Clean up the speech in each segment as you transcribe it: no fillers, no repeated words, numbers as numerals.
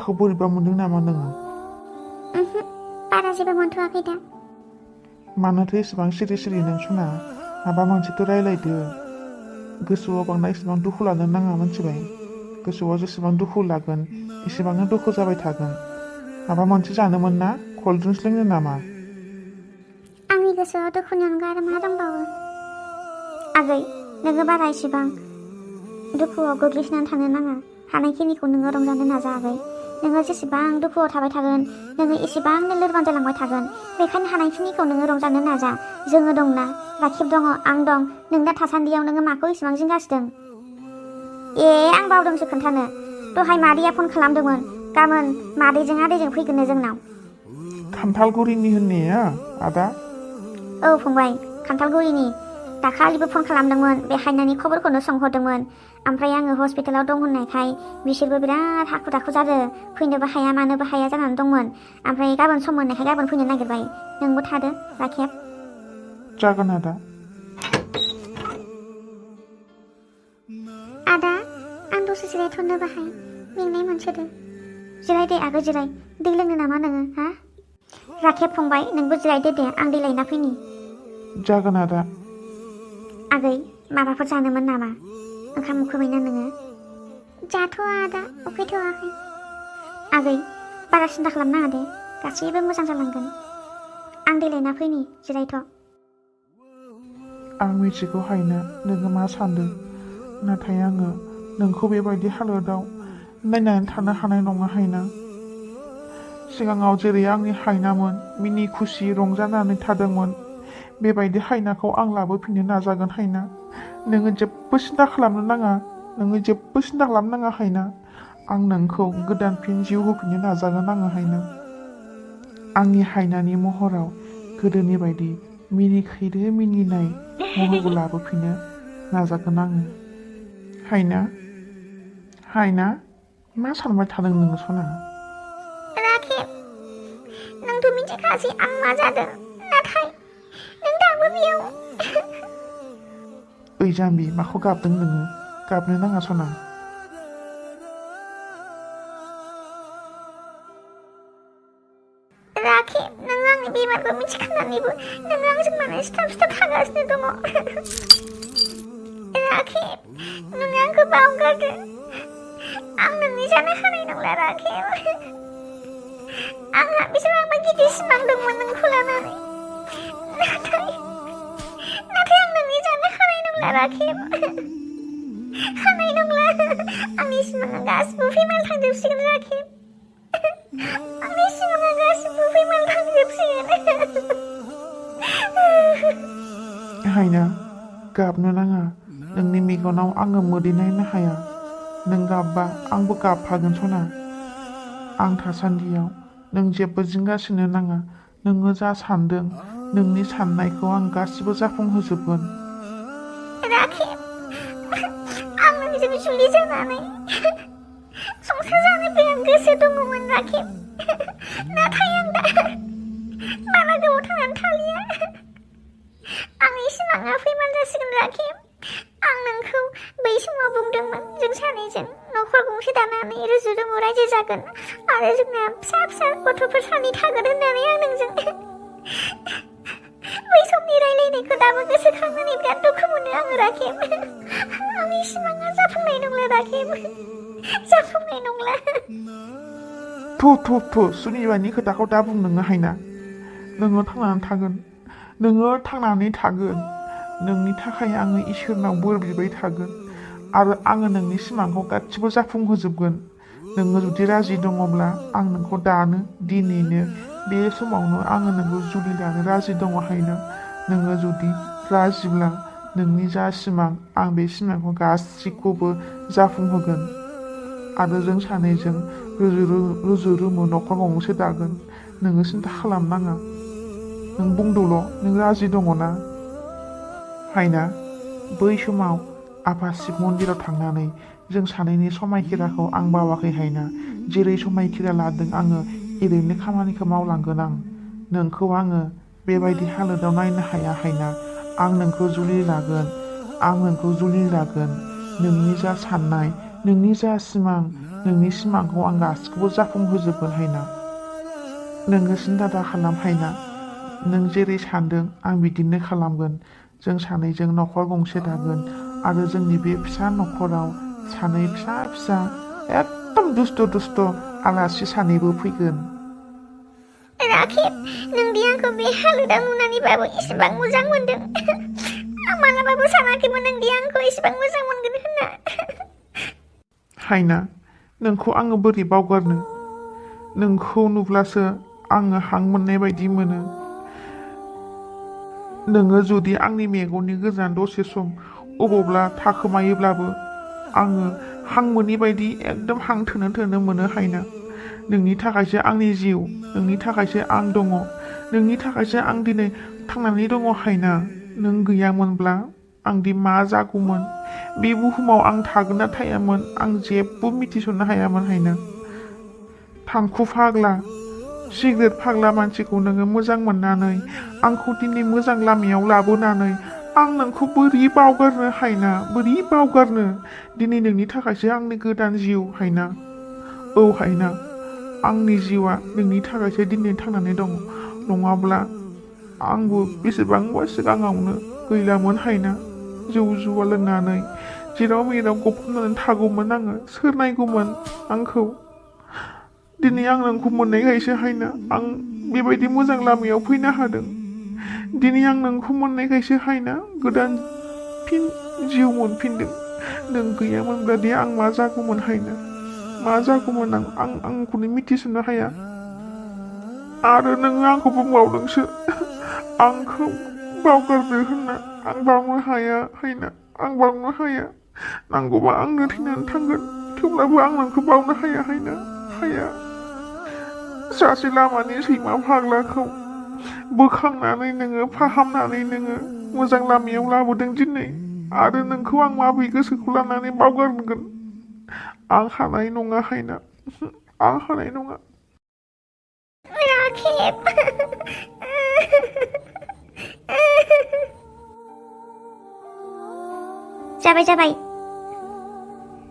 देहाखौ बोरैबा मोनदों नामा नोङो? बारा जेबो मोनथ'वाखै दा। मानोथो एसेबां सिरि सिरि नों सना? माबा मोनसेथ' रायलायदो। गोसोआव बांद्राय एसेबां दुखु लानो नाङा मिथिबाय? गोसोआव जेसेबां दुखु लागोन एसेबांनो दुखु जाबाय थागोन। माबा मोनसे जानोमोन ना? कल्ड ड्रिंक्स लोंनो नामा? आंनि गोसोआव दुखुनि अनगा आरो मा दंबावो? आगै, नोङो बारा इसेबां दुखुआव गोग्लैसोनानै थानो नाङा। हानायखिनिखौ नोङो रंजानो नाजा आगै। नोङो जेसेबां दुखुआव थाबाय थागोन नोङो एसेबांनो लोरबां जालांबाय थागोन। बेखायनो हानायखिनिखौ नोङो रंजानो नाजा। जोङो दंना, राखिब दङ, आं दं। नों दा थासान्दियाव नोङो माखौ इसेबां जिंगासिदों? आं बावदोंसो खोन्थानो। दहाय मादैया फन खालामदोंमोन। गाबोन मादैजों आदैजों फैगोननो जोंनाव। खान्थालगुरिनि होननाया आदा? औ फंबाय, खान्थालगुरिनि। दाखालिबो फन खालामदोंमोन, बे हायनानि खबरखौनो सोंहरदोंमोन। ओमफ्राय आङो हस्पिटालाव दं होननायखाय बिसोरबो बिराद हाखु दाखु जादों। फैनोबो हाया मानोबो हाया जानानै दंमोन। ओमफ्राय गाबोन सम मोननायखाय गाबोन फैनो नागिरबाय। नोंबो थादो राखेब। जागोन आदा। आदा, आं दसे जिरायथ'नो बाहाय। मेंनाय मोनसोदो। जिराय दे आगै जिराय। दै लोंनो नामा नोङो हा? राखेब फंबाय, नोंबो जिरायदो दे, आं दै लायना फैनि। जागोन आदा। आगै, माबाफोर जानोमोन नामा? ओंखाम उखैबायना नोङो? जाथ'वा आदा, उखैथ'वाखै। आगै, बारा सिन्था खालामनाङा दे, गासैबो मोजां जालांगोन। आं दै लायना फैनि, जिरायथ'। आं मिथिगौ हायना नोङो मा सान्दों, नाथाय आङो नोंखौ बेबायदि हालोदाव नायनानै थानो हानाय नङा हायना। सिगाङाव जेरै आंनि हायनामोन मिनि खुसि रंजानानै थादोंमोन, बेबायदि हायनाखौ आं लाबोफिननो नाजागोन हायना। नोङो जेबो सिन्था खालामनो नाङा। नोङो जेबो सिन्था खालामनो नाङा हायना। आं नोंखौ गोदान फिन जिउ होफिननो नाजागोन आङो हायना। आंनि हायनानि महराव गोदोनि बायदि मिनिखैरो मिनिनाय महरखौ लाबोफिननो नाजागोन आङो। हायना, हायना, मा सानबाय थादों नोङो सना? राखेब, नोंथ' मिथिखासै आं मा जादों, नाथाय नों दाबो बेयाव। ओइ जाम्बि, माखौ गाबदों नोङो? गाबनो नाङा सना। राखेब, नों आंनि बेमारखौ मिथिखानानैबो नों आंजों मानो सिथाब सिथाब थागासिनो दङ? राखेब, नों आंखौ बावगारदो। आं नोंनि जानो हानाय नंला राखेब। आंहा बेसेबांबा गिदिर सिमां दंमोन नोंखौ लानानै, नाथाय आं नोंनि जानो हानाय नंला राखेब। हानाय नंला। आंनि सिमाङा गासिबो फेमार थांजोबसिगोन राखेब। आंनि सिमाङा गासिबो फेमार थांजोबसिगोन। हायना, गाबनो नाङा। नोंनि मेगनाव आङो मोदै नायनो हाया। नों गाबबा आंबो गाबफागोन सना। आं थासान्दियाव नों जेबो जिंगासिनो नाङा। नोङो जा सान्दों नोंनि साननायखौ आं गासिबो जाफुंहोजोबगोन। राखेब, आं नोंजों जुलि जानानै संसार जानोबो आं गोसो दङमोन राखेब, नाथाय आं दा बारा गोबाव थांनानै थालिया। आंनि सिमाङा फैमाल जासिगोन राखेब। आं नोंखौ बै समाव बुंदोंमोन जों सानैजों न'खर गंसे दानानै रुजु रुमु रायजो जागोन आरो जोंना फिसा फिसा गथ'फोर सानै थागोन होननानै आं नोंजों। बै समनि रायलायनायखौ दाबो गोसोखांनानै बिराद दुखु मोनो आङो राखेब। आंनि सिमाङा जाफुंनाय नंला राखेब, जाफुंनाय नंला। सुनिबानि खोथाखौ दा बुं नोङो हायना। नोङो थांनानै थागोन। नोङो थांनानै थागोन। नोंनि थाखाय आङो इसोरनाव बोर बिबाय थागोन आरो आङो नोंनि सिमांखौ गासिबो जाफुंहोजोबगोन। नोङो जुदि राजि दङब्ला आं नोंखौ दानो दिनैनो बे समावनो आङो नोंखौ जुलि लानो राजि दङ हायना। नोङो जुदि राजिब्ला नोंनि जा सिमां आं बे सिमांखौ गासिखौबो जाफुंहोगोन आरो जों सानैजों रुजु रुमु न'खर गंसे दागोन। नोङो सिन्था खालामनाङा। नों बुंदोल' नों राजि दङ ना? हायना, बै समाव आफा शिब मन्दिराव थांनानै जों सानैनि समायखिराखौ आं बावाखै हायना। जेरै समायखिरा लादों आङो एरैनो खामानिखौ मावलांगोन आं। नोंखौ आङो बेबायदि हालोदाव नायनो हाया हायना। आं नोंखौ जुलि लागोन। आं नोंखौ जुलि लागोन। नोंनि जा साननाय नोंनि जा सिमां नोंनि सिमांखौ आं गासिखौबो जाफुंहोजोबगोन हायना। नोङो सिन्था दा खालाम हायना। नों जेरै सानदों आं बिदिनो खालामगोन। जों सानैजों न'खर गंसे दागोन आरो जोंनि बे फिसा न'खराव सानै फिसा फिसा एकदम दुस्त' आलासि सानैबो फैगोन। राखेब, नोंदि आंखौ बे हालोदाव नुनानैबाबो एसेबां मोजां मोनदों। आं मालाबाबो सानाखैमोन नोंदि आंखौ एसेबां मोजां मोनगोन होनना। हायना, नोंखौ आङो बोरै बावगारनो? नोंखौ नुब्लासो आङो हां मोननाय बायदि मोनो। नोङो जुदि आंनि मेगननि गोजान दसे सम अबावब्ला थाखोमायोब्लाबो आङो हां मोनि बायदि एकदम हां थोनो मोनो हायना। नोंनि थाखायसो आंनि जिउ, नोंनि थाखायसो आं दङ, नोंनि थाखायसो आं दिनै थांनानै दङ हायना। नों गैयामोनब्ला आंदि मा जागौमोन? बे बुहुमाव आं थागोन ना थायामोन आं जेबो मिथिस'नो हायामोन हायना। थांखु फाग्ला, सिगारेट फाग्ला मानसिखौ नोङो मोजां मोननानै आंखौ दिनै मोजां लामायाव लाबोनानै आं नोंखौ बोरै बावगारनो हायना, बोरै बावगारनो? दिनै नोंनि थाखायसो आंनि गोदान जिउ हायना। औ हायना, आंनि जिउआ नोंनि थाखायसो दिनै थांनानै दङ। नङाब्ला आंबो बेसेबांबा सिगाङावनो गैलामोन हायना। जौ जुवा लोंनानै जेराव मेराव गफबनानै थागौमोन आङो। सोर नायगौमोन आंखौ? दिनै आं नोंखौ मोननायखायसो हायना आं बेबायदि मोजां लामायाव फैनो हादों। दिनै आं नोंखौ मोननायखायसो हायना गोदान फिन जिउ मोनफिनदों। नों गैयामोनब्ला दे आं मा जागौमोन हायना, मा जागौमोन आं आंखौनो मिथिस'नो हाया। आरो नोङो आंखौ बुंबावदोंसो आंखौ बावगारनो होनना। आं बावनो हाया हायना, आं बावनो हाया। नांगौबा आंनो थैनानै थांगोन, थेवब्लाबो आं नोंखौ बावनो हाया हायना, हाया। सासे लामानि सैमा फाग्लाखौ बोखांनानै नोङो फाहामनानै नोङो मोजां लामायाव लाबोदों दिनै। आरो नोंखौ आं माबोरै गोसोखौ लानानै बावगारगोन? आं हानाय नङा हायना, आं हानाय नङा। राखेब। जाबाय।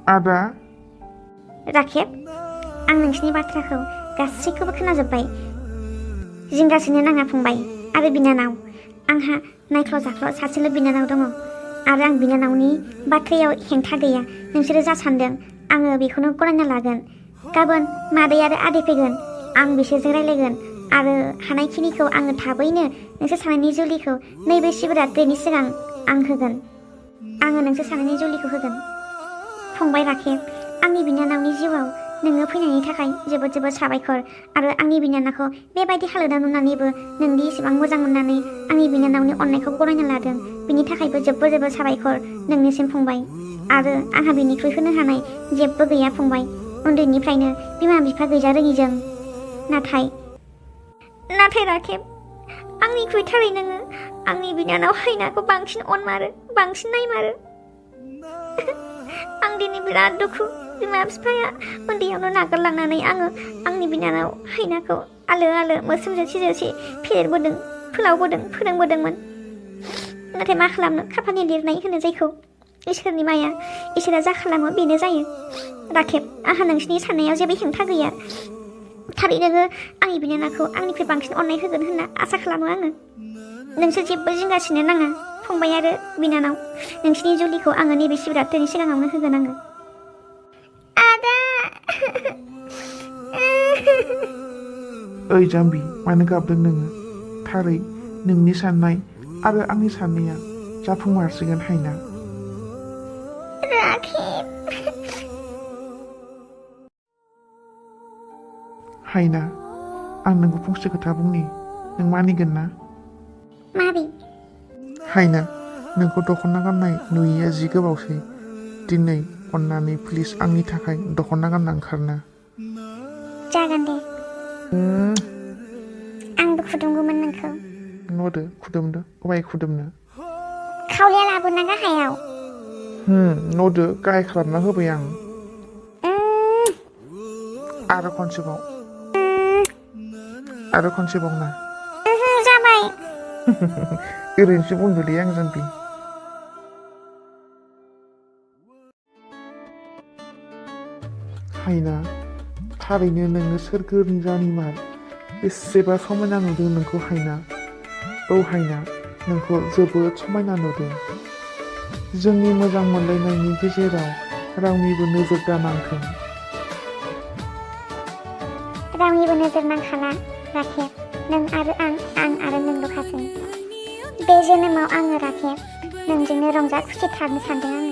आदा। राखेब, आं नोंसिनि बाथ्राखौ गासैखौबो खोनाजोब्बाय। जिंगासिनो नाङा फंबाय आरो बिनानाव। आंहा नायख्ल' जाख्ल' सासेल' बिनानाव दङ आरो आं बिनानावनि बाथ्रायाव हेंथा गैया। नोंसोरो जा सानदों आङो बेखौनो गनायना लागोन। गाबोन मादै आरो आदै फैगोन, आं बिसोरजों रायज्लायगोन आरो हानायखिनिखौ आङो थाबैनो नोंसोर सानैनि जुलिखौ नैबे शिबरात्रिनि सिगां आं होगोन। आङो नोंसोर सानैनि जुलिखौ होगोन। फंबाय राखेब, आंनि बिनानावनि जिउआव नोङो फैनायनि थाखाय जोबोद साबायखर। आरो आंनि बिनानावखौ बेबायदि हालोदाव नुनानैबो नोंदि एसेबां मोजां मोननानै आंनि बिनानावनि अननायखौ गनायना लादों, बिनि थाखायबो जोबोद साबायखर नोंनिसिम फंबाय। आरो आंहा बिनिख्रुइ होनो हानाय जेबो गैया फंबाय। उन्दैनिफ्रायनो बिमा बिफा गैजा रोङिजों। नाथाय राखेब, आंनिख्रुइ थारै नोङो आंनि बिनानाव हायनाखौ बांसिन अनमारो, बांसिन नायमारो। आं दिनै बिराद दुखु। बिमा बिफाया उन्दैयावनो नागारलांनानै आङो आंनि बिनानाव हायनाखौ आलो मोस्रोम जोसि फेदेरबोदों, फोलावबोदों, फोरोंबोदोंमोन। नाथाय मा खालामनो, खाफालनि लिरनाय होनो जायखौ। इसोरनि माया, इसोरा जा खालामो बेनो जायो। राखेब, आंहा नोंसिनि साननायाव जेबो हेंथा गैया। थारै नोङो आंनि बिनानावखौ आंनिख्रुइ बांसिन अननाय होगोन होनना आसा खालामो आङो। नोंसोर जेबो जिंगासिनो नाङा फंबाय आरो बिनानाव। नोंसिनि जुलिखौ आङो नैबे शिबरात्रिनि सिगाङावनो होगोन आङो। आदा। ओइ जाम्बि, मानो गाबदों नोङो? थारै नोंनि साननाय आरो आंनि साननाया जाफुंमारसिगोन हायना। राखेब। हायना, आं नोंखौ फंसे खोथा बुंनि, नों मानिगोन ना? माबि? हायना, नोंखौ दख'ना गाननाय नुयैया जि गोबावसै। दिनै अननानै प्लिज आंनि थाखाय दख'ना गानना ओंखारना। जागोन दे। आंबो खुदुमगौमोन नोंखौ। नदो खुदुमदो, अबाय खुदुमनो? खावलाया लाबोना गाहायाव। नदो, गाहाय खालामना होबाय आं। आरो खनसेबाव ना। जाबाय। ओरैनोसो बुंदोलै आं जाम्बि। हायना थारैनो नोङो सोरगोनि रानिमार बेसेबा समायना नुदों नोंखौ हायना। औ हायना नोंखौ जोबोद समायना नुदों। जोंनि मोजां मोनलायनायनि गेजेराव रावनिबो नोजोर दानांथों। रावनिबो नोजोर नांखाला राखेब। नों आरो आं आरो नोंल'खासै। बे जोनोमाव आङो राखेब नोंजोंनो रंजा खुसि थानो सानदों आङो।